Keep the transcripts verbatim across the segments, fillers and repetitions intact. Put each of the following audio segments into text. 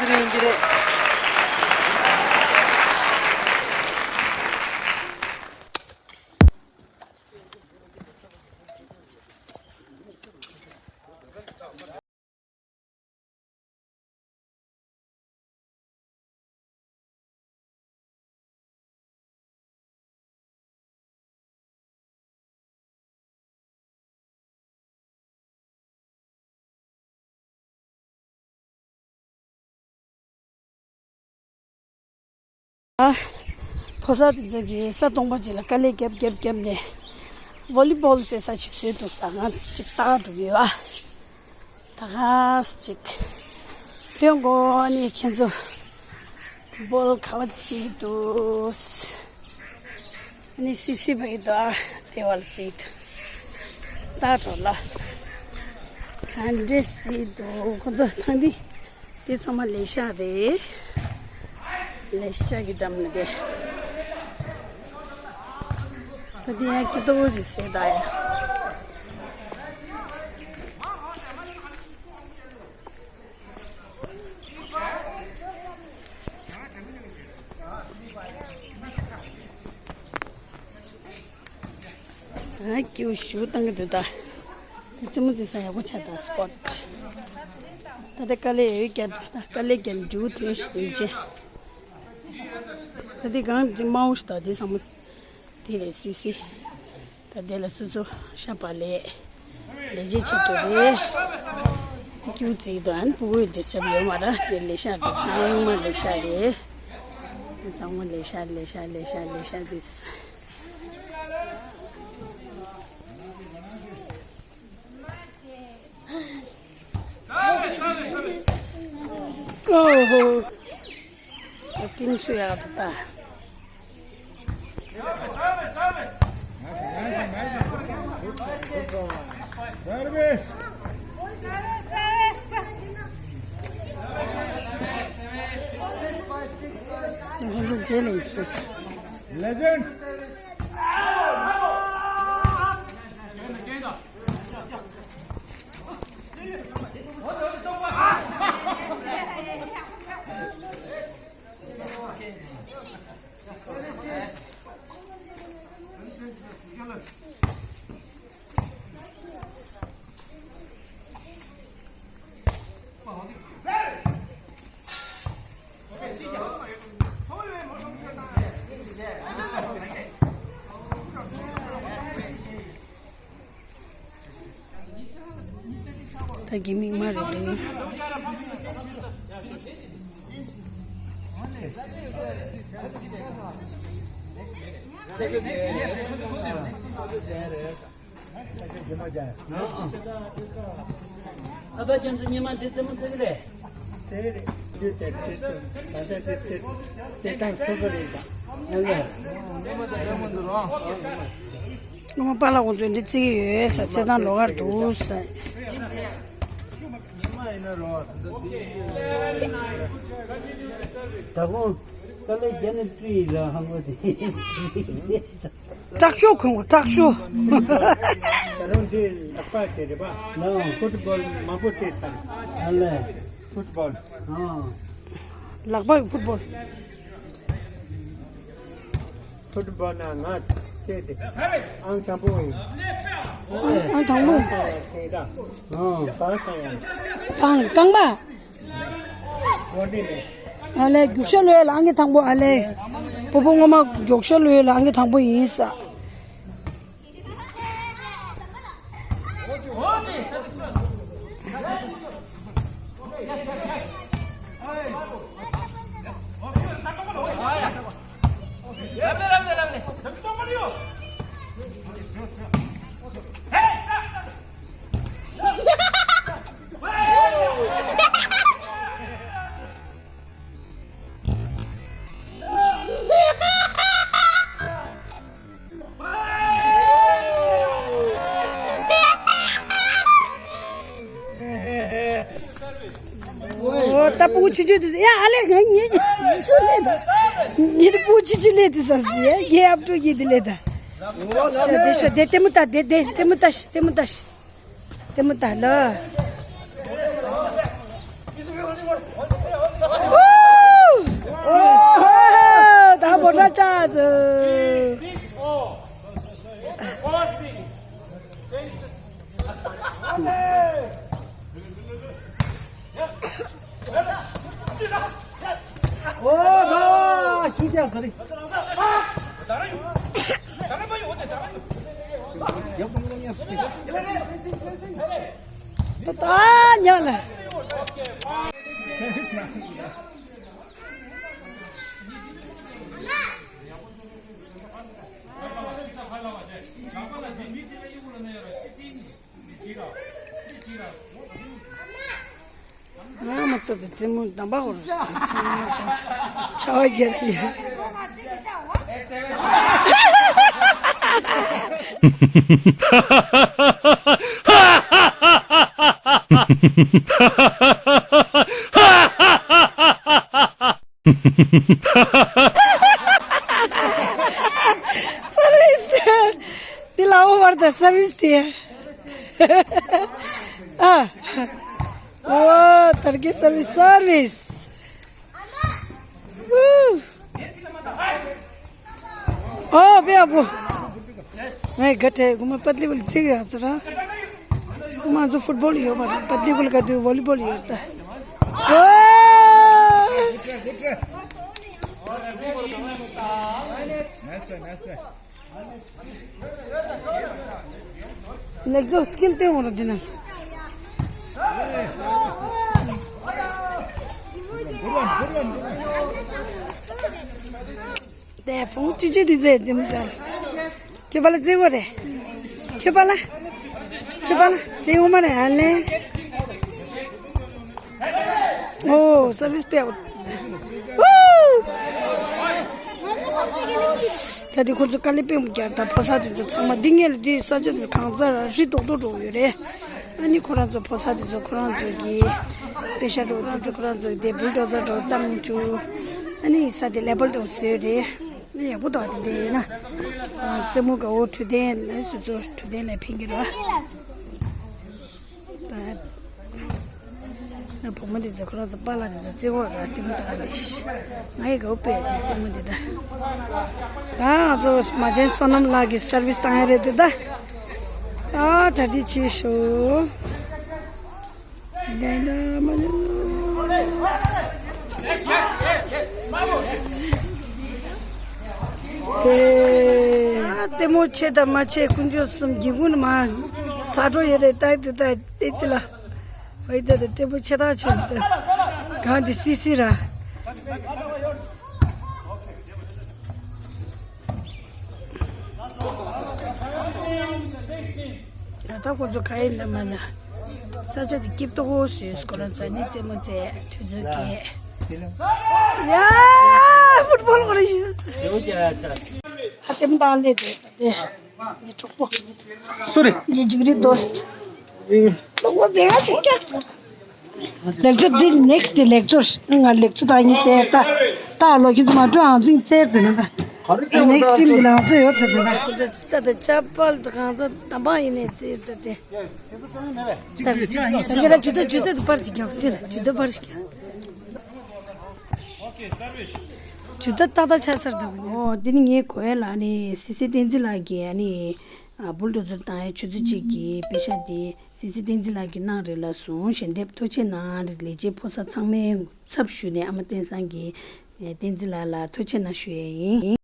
ཟེར་ཡིན་གྱི་རེད། ཕོ་གསར་དེ་ཚོ་གིས་ས་སྟོང་པ་ཅིག་ལ་དཀའ་ལས་རྒྱབ་རྒྱབ་རྒྱབ་ནས་ཝོ་ལི་བོལ་རྩེ་ས་ཅིག་བཟོས་འདུག་ས། ང་ཅིག་ལྟ་ག་འགྲོ་གི་ཡོད། ད་ག་ས་ཅིག་ཐོན་གོ་ནི་ཁྱེད་ཚོ་བོལ་ག་བ་རྩེ་འདུག་ནི་སི་སི་བ་ཡི་དོ་ཨ་དེ་བ་ལ་སི་དོ་ད་གྲོ་ལ་ག་འདྲེ་སི་དོ་ཁོ་ཚོ་ཐང་དི་དེ་ཚང་མ་ལས་ཤག་རེད། ལས་ཤག་གི་འགྲམ་ལ་དེ་ད་དེ་ཡང་ཀི་ཏོ་བོ་ཞིག་ཟེར་ད་ཡ། ཨ་ཀྱུ་ཞུ་བཏང་གི་འདུག་ད། རྩེད་མོ་རྩེ་ས་ཡག་པོ་ཆགས་ད་སི་པོ་ཊི། ད་ལྟ་དཀའ་ལས་ཡོད་རྒྱ་འདུག་ད་དཀའ་ལས་རྒྱ་འཇུ་ཐོན་ཞིག་ཡིན་ཅེ། ད་ལྟ་གང་ཅི་མ་འོ་ཞིག་ད་དེ་ཚང་མ་དེ་རེད་སི་སི། ད་དེ་ལ་སོ་སོ་ཤ་པ་ལས་ལས་བྱེད་ཆེད་དུ་རེད། ཀྱུ་རྩིས་དང་ཕྲུ་གུའི་འདྲི་ཆབ་ཡོད་མ་ར་དེ་ལས་ཤག་དེ་ཚང་མ་ལས་ཤག་རེད། དེ་ཚང་མ་ལས་ཤག་ལས་ཤག་ལས་ཤག་ལས་ཤག་དེ། ཨོ་ཧོ། ཏིང་སུ་ཡག་ཏུ་ལྟ། སར་བིས། ཁོང་ཚོ་རྗེས་ལ་ཡིན་ཟེར། ལེ་ཇེན་ཌི། ད་གི་མིག་མ་རེད་འདུག་ཨ་ཕ་ཁྱེད་ཚོ་ཉི་མ་འདི་རྩེད་མོ་རྩེ་གི་རེད། དེ་རེད། དེ་དེ་དེ་དེ་ད་ལྟ་དེ་དེ་དེ་དང་ཚོ་གི་རེད་ད། ཨ་ལས། ཉི་མ་འདི་རོ། ངོ་མ་པཱ་ལགས་ཁོང་ཚོས་འདི་རྩེ་གི་ཡོད་ས་རྩེད་ཐང་ལོགས་ཀར་འདུག་ས། ཉི་མ་ཡིན་ན་རོ། ད་གོང་དཀའ་ལས་བརྒྱབ་ནས་བཙུགས་ཡིན་ལ་ཧང་གོ་དེ། དྲག་ཤོས་ཁོང་དྲག་ཤོས། ད་རུང་འདི་ལག་པ་དེ་རེད་པ། ལག་ཕུཊ་བོལ་མང་པོ་རྩེས་ཚར། ཨ་ལས། ཕུཊ་བོལ། ཨ། ལག་པ་ཕུཊ་བོལ། ཕུཊ་བོལ་ན་ང་རྩེས་ཏེ་ཨང་དང་པོ་ཡིན། ཨང་དང་པོ། ཨང་དང་པོ་ཡིན་ད། ཨ། བ་ས་ཡང་། བང་རྐང་པ། ཨ་ལས། རྒྱུག་ཤར་ལོས་ལ་ཨང་ཀི་དང་པོ་ཨ་ལས། སྤོ་བོ་ངོ་མ་རྒྱུག་ཤར་ལོས་ལ་ཨང་ཀི་དང་པོ་ཡིན་ས། ཨོ་ད་སྤུ་གུ་ཆུང་ཆུང་དེ་ཚོ་ཡ་ཨ་ལས་ང་ངེད་ཀྱི་ཆུང་ཆུང་ལས་དེ་ངེད་ཀྱི་སྤུ་གུ་ཆུང་ཆུང་ལས་དེ་ས་སི་ཡ་རྒྱལ་ཡབ་སྤྲོ་གི་དེ་ལས་ད། ཤ་དེ་ཤ་དེ་ལྟད་མོ་ལྟ་དེ་དེ་ལྟད་མོ་ལྟ་ཤི་ལྟད་མོ་ལྟ་ཤི། དེ་མོ་ད་ལ། ཅག་ཟེར། ཨོ་ག་ཤུ་རྒྱག་ས་རེད། ད་ཉག་ལ། ང་མ་གཏོགས་དེ་རྩེད་མོ་འདམ་པ་འོར་རྩེད་མོ་དང་ཆ་བ་རྒྱལ་ཡ། སར་བིས། འདི་ལ་ཨོ་བར་དང་སར་བིས་དེ། ཨ། ཨོ་དར་གྱི་སར་བིས་སར་བིས། ཨོ་བེ་ཨ་བོ། ངས་ག་ཁྲེ་གུ་མ་པད་ལི་བུལ་ཚིག་ཡོད་ཟེར་ར། ང་ཚོ་ཕུཊ་བོལ་ཡོད་མ་རེད། པད་ལི་བུལ་ག་དུས་ཝོ་ལི་བོལ་ཡོད་ད། ཨོ། Nice try, nice try. ལེགས་ཚོགས་སི་ཀིལ་སྟོན་འོང་ར་འདི་ན། དེ་ཕུང་ཅི་ཅི་དེ་ཟེར་དེ་མི་ཚར། ཁྱོད་པ་ལ་རྩེ་གོ་རེད། ཁྱོད་པ་ལ། ཁྱོད་པ་ལ་རྩེ་གོ་མ་རེད་ཨ་ལེ། ཨོ་སར་བིས་པེ་ཨའུ་ཊི། ད་དེ་ཁོ་ཚོ་དཀའ་ལས་དཔེ་མི་རྒྱག་ད་ཕོ་གསར་དེ་ཚོ་ཚང་མ་འདི་ངེད་ལ་དེ་ས་ཆ་དེ་གང་ཚ་ར་རི་རྡོག་རྡོག་འགྲོ་གི་ཡོད་རེད། ཨ་ནི་ཁོ་རང་ཚོ་ཕོ་གསར་དེ་ཚོ་ཁོ་རང་ཚོ་གི་པེ་ཤ་འགྲོ་དེ་ཚོ་ཁོ་རང་ཚོ་དེ་བུལ་ཌོ་ཛར་འགྲོ་བཏང་བཅུག་ཨ་ནི་ས་དེ་ལེ་བལ་འགྲོ་བཟོས་རེད། ཨ་ནི་ཡག་པོ་འདུག་དེ་འདྲ་ཡིན་ན། རྩེད་མོ་དགའ་བོ་འཕྲོད་བསྟེན་ལ་སོ་སོ་འཕྲོད་བསྟེན་ལ་ཕན་གྱི་རེད་བ། ད། ང་བུ་མོ་འདི་ཚོ་ཁོ་རང་ཚོ་པཱ་ལགས་འདི་ཚོ་བརྩེ་བ་ར་ལྟད་མོ་ལྟ་ག་འདི་ཤི། ང་ཡི་གའུ་པས་འདི་རྩེད་མོ་འདི་ད། ད་ང་ཚོ་མ་བྱན་བསོད་ནམས་ལགས་ཀྱི་སར་བིས་བཏང་ཡ་རེད་འདུག་ད། ད་གྲ་སྒྲིག་བྱེད་ཤོག་ད་ད་མ་ལྟད་མོ་ཆེ་དང་མ་ཆེ་དཀོན་མཆོག་གསུམ་སྒེའུ་ཁུང་ནས་མར་ཚ་འགྲོ་ཡོད་རེད་ད་དུ་ད་ལྟེ་ཙི་ལ། ཨོ་ཡི་ད་ད་ལྟད་མོ་ཆེ་ཐག་ཆོད་ད། གང་དེ་སི་སི་ར། ད་ཁོ་ཚོ་ག་ཡིན་ད་མ་ན། ས་ཆ་དེ་སྐྱིད་ཏོག་ཏོ་བཟོས་ཁོ་རང་ཚོ་ནི་རྩེད་མོ་རྩེ་དུས་ཚོད་སྐྱེལ། ཡ། ཕུཊ་བོལ་ཁོ་རང་ཤི། ཨ་ལྟད་མོ་ལྟ་ལེ་དེ་དེ། ངའི་གྲོགས་པོ། སུ་རེད། ངའི་འཇིགས་རི་དོ་སྟ། ལོ་ངོ་བདེ་བ་ཅིག་སྐྱག་ཚར། ལེགས་ཚོ་འདི་ནེག་སི་ཊི་ལེགས་ཚོ་ང་ལེགས་ཚོ་ད་ཡིན་ཙེར་ད། ད་ལོ་ཁྱེད་ཚོ་མ་འགྲོ་ཨང་ཚིང་ཙེར་དེ་ནི་ད། ནེག་སི་ཊི་ཊིམ་གི་ལང་ཚོ་ཡོད་དེ་དེ་ད། ད་ད་ཅ་པལ་ད་གང་ཚོ་ད་མ་ཡིན་ནས་ཙེར་ད་དེ། ད་ད་ད་ད་ཇུ་ད་ཇུ་ད་དུ་པར་ཅིག་རྒྱབ་ཙེ་ད་ཇུ་ད་པར་ཅིག་རྒྱབ། ཇུ་ད་ཏག་ཏག་ཆགས་ཚར་འདུག་ཨོ་དེ་ནི་ངའི་གོ་ཡ་ལ་ནི་སི་སི་བསྟན་འཛིན་ལགས་ཀྱིས་ཨ་ནི། ཨ་བུལ་ཌོ་ཛར་བཏང་ཡ་ཆུ་ཚོད་གཅིག་གི་པེ་ཤ་དེ་སི་སི་བསྟན་འཛིན་ལགས་ཀྱིས་གནང་རེད་ལབ་སོང་། ཞལ་འདེབས་ཐུགས་རྗེ་གནང་རེད། ལས་བྱེད་ཕོ་གསར་ཚང་མའི་ཚབ་ཞུས་ནས་ཨ་མ་བསྟན་བཟང་གིས་བསྟན་འཛིན་ལགས་ལ་ཐུགས་རྗེ་གནང་ཞུ་ཡས་ཡིན།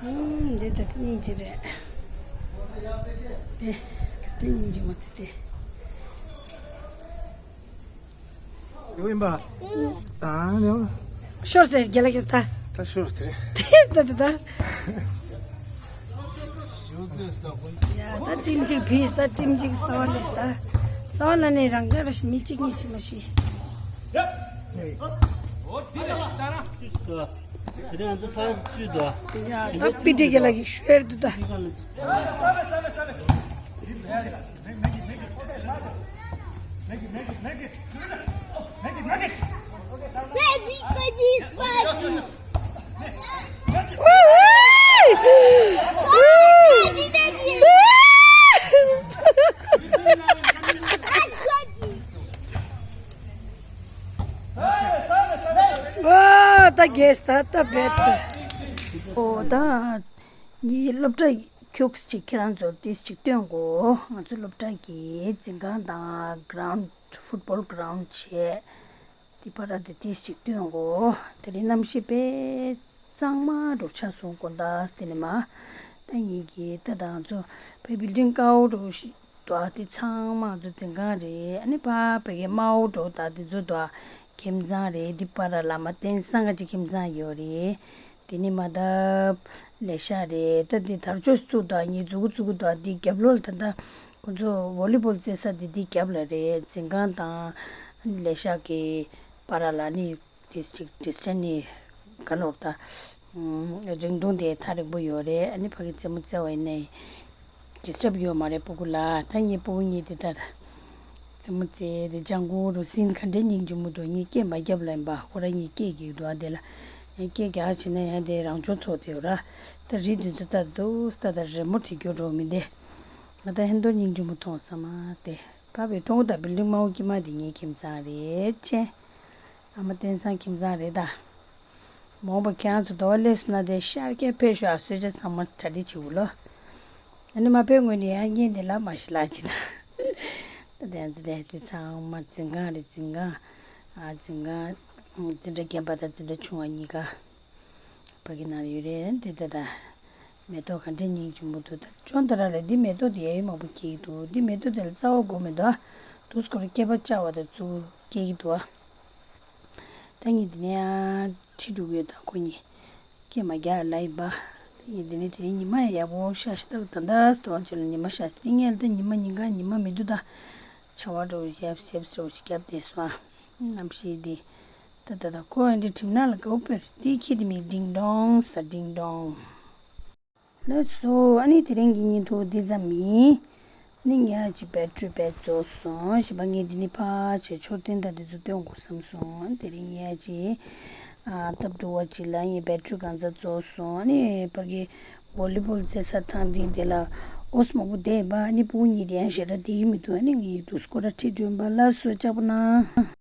ཨུམ། འདི་ད་སྙིང་རྗེ་རེད། དེ་དེ་སྙིང་རྗེ་མོ་དེ་དེ། ཡོད་ཡིན་པ། ཨ་ནེ། ཤོར་ཟེར་རྒྱ་ལ་ཁྱེར་ད། ད་ཤོར་དེ་རེད། ད་ད་ད། ཡ་ད་ཊིམ་གཅིག་ཕིས་ད་ཊིམ་གཅིག་ས་བ་ལེས་ད། ས་བ་ལ་ནས་རང་དགར་ཞིག་མི་གཅིག་གཉིས་ཤིག་མ་ཤི། དེ་རིང་ང་ཚོ་ཕར་བཅུག་འདུག་ཡ་ད་པི་ཏི་རྒན་ལགས་ཀྱིས་ཞུ་ཡ་རེད་འདུག་ད། ཨ་ད་རྒྱས་ད་ད་བེད་ད། ཨོ་ད་ངའི་སློབ་གྲྭ་ཁྱུགས་ཅིག་ཁྱེད་རང་ཚོར་ཏིས་ཅིག་སྟོན་གོ། ང་ཚོ་སློབ་གྲྭ་གི་འཛིན་ཁང་དང་གྷ་རའུན་ཌི་ཕུཊ་བྷོལ་གྷ་རའུན་ཌི་བྱས། དེ་པར་དེ་ཏིས་ཅིག་སྟོན་གོ། དེ་རིང་གནམ་གཤིས་དཔེ་གཙང་མ་འདྲ་ཆགས་སོང་དགོང་དག་དེ་ནས་མ། ད་ངེད་ཀྱི་ད་ང་ཚོ་བའི་བིལ་ཌིང་དཀར་པོ་འདྲ་ཞིག་འདུག་དེ་ཚང་མ་ང་ཚོ་འཛིན་ཁང་རེད། ཨ་ནི་ཕ་བའི་གི་དམར་པོ་འདྲ་དང་དེ་ཚོ་འདུག་ཁྱིམ་ཚང་རེད། དེ་པར་ལ་མ་བསྟན་སང་ག་ཅིག་ཁྱིམ་ཚང་ཡོད་རེད། དེ་ནི་མ་ད་ལས་ཤག་རེད། ད་དེ་དར་ལྕོག་བཙུགས་དང་ངེད་འཛུགས་འཛུགས་དང་དེ་རྒྱབ་ལོགས་ལ་ད་ད་ཁོ་ཚོ་ཝོ་ལི་བོལ་རྩེ་ས་དེ་དེ་རྒྱབ་ལ་རེད། འཛིན་ཁང་དང་ལས་ཤག་གི་པར་ལ་ནི་དེ་ཅིག་ཌི་སི་ཊེན་སི་ནི་ག་ལོར་ད་རིང་ཐུང་དེ་ཐག་རིང་པོ་ཡོད་རེད། ཨ་ནི་ཕ་གི་རྩེད་མོ་རྩེ་བ་ཡིན་ནའི་ཌི་སི་ཊབ་ཡོད་མ་རེད་སྤུ་གུ་ལ། ད་ངའི་སྤུ་གུ་གཉིས་དེ་ད་ད་རྩེད་མོ་རྩེ་དེ་ལྗང་གུ་རུ་སིན་ག་འདྲའི་སྙིང་རྗེ་མོ་འདུག་ངས་སྐད་མ་བརྒྱབ་ལ་ཡིན་པ་ཁོ་རང་གཉིས་སྐད་རྒྱག་འདུག་ཨ་དེ་ལ་ངས་སྐད་རྒྱག་བྱས་ན་ཡང་དེ་རང་སྦྱོང་ཚོགས་དེ་ཡོད་ར། ད་རི་དེ་ཚོ་ལྟ་འདུག་ལྟ་ད་རི་མོ་བྲིས་རྒྱུ་འགྲོ་མི་འདི་ང་ད་ཧན་དོ་སྙིང་རྗེ་མོ་མཐོང་ས་མ་དེ་ཕ་བའི་མཐོང་ད་བིལ་ཌིང་དམར་པོ་དཀྱིལ་མ་དེ་ངའི་ཁྱིམ་ཚང་རེད་ཅེ། ཨ་མ་བསྟན་སང་ཁྱིམ་ཚང་རེད་ད། མ་འོངས་པ་ཁྱེད་རང་ཚོ་ཟླ་བ་སླེབས་སོང་ན་དེ་ཤར་སྐྱ་ཕེབས་ཤོག་ཨ་གསོལ་ཇ་ཚང་མ་གྲ་སྒྲིག་བྱེད་དགོས་ལོ། ཨ་ནི་མ་ཕེབས་སྔོན་ནས་ཡང་བརྙན་དེ་ལ་མ་ཤི་ལ་ཅི་ད། ད་དེ་ཚོ་དེ་དེ་ཚང་མ་འཛིན་ཁང་རེད། འཛིན་ཁང་ཨ་འཛིན་ཁང་འཛིན་གྲྭ་རྒན་པ་དང་འཛིན་གྲྭ་ཆུང་བ་གཉིས་ཀ་ཕ་གི་ནང་ཡོད་རེད། དེ་ད་ད་མེ་ཏོག་ག་འདྲའི་སྙིང་རྗེ་མོ་འདུག་ད་ཅོང་ད་ར་ལ་འདི་མེ་ཏོག་དེ་ཡ་ཡི་མང་པོ་སྐྱེས་འདུག་འདི་མེ་ཏོག་དེ་ལ་རྩ་བ་དགོས་མི་འདུག་ཨ་དུས་སྐོར་སྐྱེས་པ་བཅའ་བ་དང་ཚུར་སྐྱེས་ཀྱི་འདུག་ཨ། ད་ངས་འདི་ནས་ཨ་ཁྲིད་འགྲོ་གི་ཡོད། ད་ཁོ་གཉིས་སྐད་མ་རྒྱག་ལ་ཡིན་པ། ད་ངས་འདི་ནས་དེ་རིང་ཉི་མ་ཡག་པོ་ཤར་ཤི་ཏག་ད་ད་སྟོང་ཆེ་ལ་ཉི་མ་ཤར་ཤི་ཏི་ངས་ད་ཉི་མ་ཉིན་གང་ཉི་མ་མི་འདུག་ད་ཆར་པ་འདྲ་བོ་ཞིག་ཞེབ་ཞེབ་འདྲ་བོ་ཞིག་བརྒྱབ་བསྡད་སོང་ཨ། གནམ་གཤིས་འདི་ད་ད་ད་ཁོ་ཨ་འདི་གྲིབ་ནག་ལ་དགའ་པོ་དཔེ་རེད། འདི་ཁྱི་དེ་མིག་ཌིང་ཌོང་ས་ཌིང་ཌོང་། ལགས་སོ། ཨ་ནི་དེ་རིང་གི་བརྙན་ཐུང་འདི་ཙམ་ཡིན། ཨ་ནི་ངས་ཨ་ཅི་བེ་ཊི་རི་བེད་རྫོགས་སོང་། གཞན་པ་ངས་འདི་ནི་ཕར་བྱས་མཆོད་རྟེན་དང་དེ་ཚོ་སྟོན་དགོས་བསམ་སོང་། ཨ་ནི་དེ་རིང་ངས་ཨ་ཅི་ཨ་སྟབས་བདེ་བ་ཅིག་ལ་ངའི་བེ་ཊི་རི་གང་ཚ་རྫོགས་སོང་། ཨ་ནི་ཕ་གི་ཝོ་ལི་བོལ་རྩེ་ས་ཐང་འདི་དེ་ལ་ཨོ་སི་མང་པོ་བསྡད་པ། ཨ་ནི་སྤུ་གུ་གཉིས་དེ་ཡང་ཞེ་དྲག་བསྡད་ཀྱི་མི་འདུག་ཨ་ནི་ངས་དུས་སྐོར་ར་ཁྲིད་འགྲོ་ཡིན་པ། ལགས་སོ། ལྕགས་པོ་གནང་།